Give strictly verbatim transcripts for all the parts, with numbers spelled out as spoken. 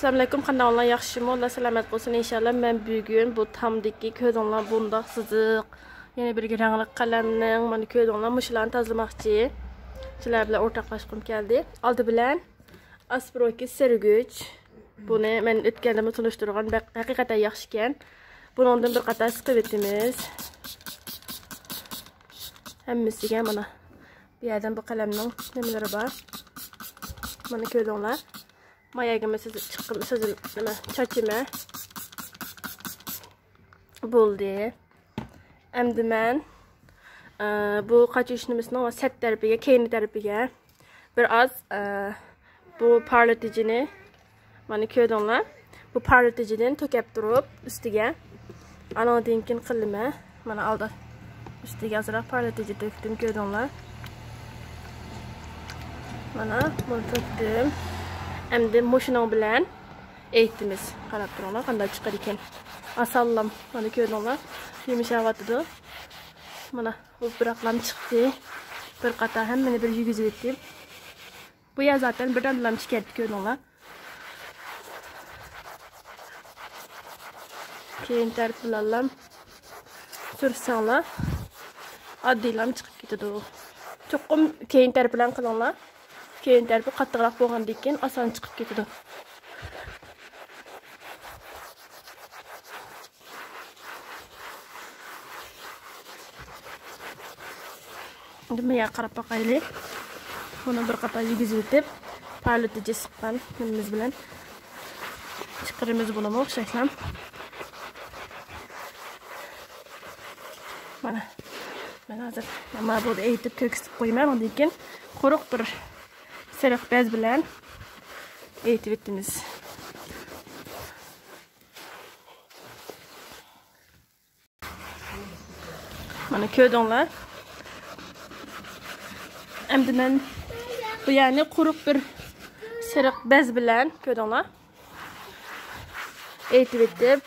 ئەسسالامۇئەلەيكۇم، قانداقلار، ياخشىمۇ؟ ئاللا سالامەت قىلسۇن ئىنشاللا. مەن بۈگۈن بۇ تامدىكى، كۆردۈڭلار، بۇنداق سىزىق، يەنە بىر رەڭلىك قەلەمنىڭ، مانا، كۆردۈڭلار، مۇشۇلارنى تازىلىماقچى. سىلەر بىلەن ئورتاقلاشقۇم كەلدى. ئالدى بىلەن ئاسپروكى سۈرگۈچ. بۇنى مەن ئۆتكەندىمۇ تونۇشتۇرغان، بەك، ھەقىقەتەن ياخشىكەن. بۇنىڭدىن بىر قاتار سىقىۋېتىمىز. ھەممىسىگە مانا بۇ يەردىن بۇ قەلەمنىڭ نېمىلىرى بار. مانا كۆردۈڭلار. ما يەرگىمۇ سىز چىققىن، سىز نېمە، چاچىمە. بولدى. ئەمدى مەن، ئە، بۇ قاچا ئۈچلىمىسىنىڭ سەت تەرىپىگە، كەينى تەرىپىگە بىر ئاز، ئە، بۇ پارلىتىجىنى، مانا كۆردۈڭلار، بۇ پارلىتىجىدىن تۆكەپ تۇرۇپ ئۈستىگە، ئانىڭدىن كېيىن قىلىمەن. مانا ئالدى ئۈستىگە ئازراق پارلىتىجى تۆكتۈم، كۆردۈڭلار. مانا بۇنى تۆكتۈم. ئەمدى مۇشۇنىڭ بىلەن ئېيتىمىز. قاراپ تۇرۇڭلار، قانداق چىقىدىكەن. ئاسانلام. مانا كۆردۈڭلار، يۇمشاۋاتىدۇ. مانا بۇ بىراقلام چىقتى. بىر قاتار ھەممىنى بىر يېگۈزۈۋېتىپ. بۇ يەر زاتەن بىر دانىلام چىكەتتى، كۆردۈڭلار. كەينى تەرىپى بىلەنلام سۈرسەڭلار، ئاددىيلام چىقىپ كېتىدۇ. چوقۇم كەينى تەرىپى بىلەن قىلىڭلار. كەينى تەرىپى قاتتىقراق بولغاندىن كېيىن ئاسان چىقىپ كېتىدۇ. ئەمدى مايا قاراپ باقايلى. بۇنى بىر قاتار يېگۈزۈۋېتىپ، پارلىتىجى سىققان نېمىمىز بىلەن چىقىرىمىز بۇنىمۇ ئوخشاشلا. مانا، مەن ھازىر مانا بۇنى ئېيتىپ كۆرگۈزۈپ قويىمەن. ئۇندىن كېيىن قۇرۇق بىر سېرىق بەز بىلەن ئېيتىۋېتىمىز. مانا كۆردۈڭلار. ئەمدى مەن بۇ يەرنى قۇرۇق بىر سېرىق بەز بىلەن، كۆردۈڭلار، ئېيتىۋېتىپ،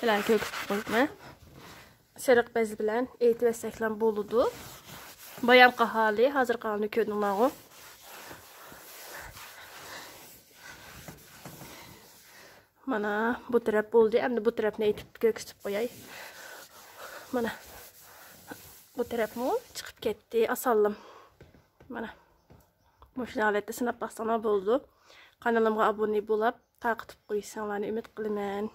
بىلەن كۆرگۈزۈپ قويدۇم. سېرىق بەز بىلەن ئېيتىۋەتسەكلا بولىدۇ. بايامقى ھالى، ھازىرقى ھالىنى كۆردۈڭلارغۇ. مانا بۇ تەرەپ بولدى. ئەمدى بۇ تەرەپنى ئېيتىپ كۆرسىتىپ قوياي. مانا بۇ تەرەپمۇ چىقىپ كەتتى. ئاسانلام. مانا مۇشۇ ھالەتتە سىناپ باقساڭلار بولىدۇ. قانىلىمغا ئابۇنە بولاپ، تارقىتىپ قويۇشۇڭلارنى ئۈمىد قىلىمەن.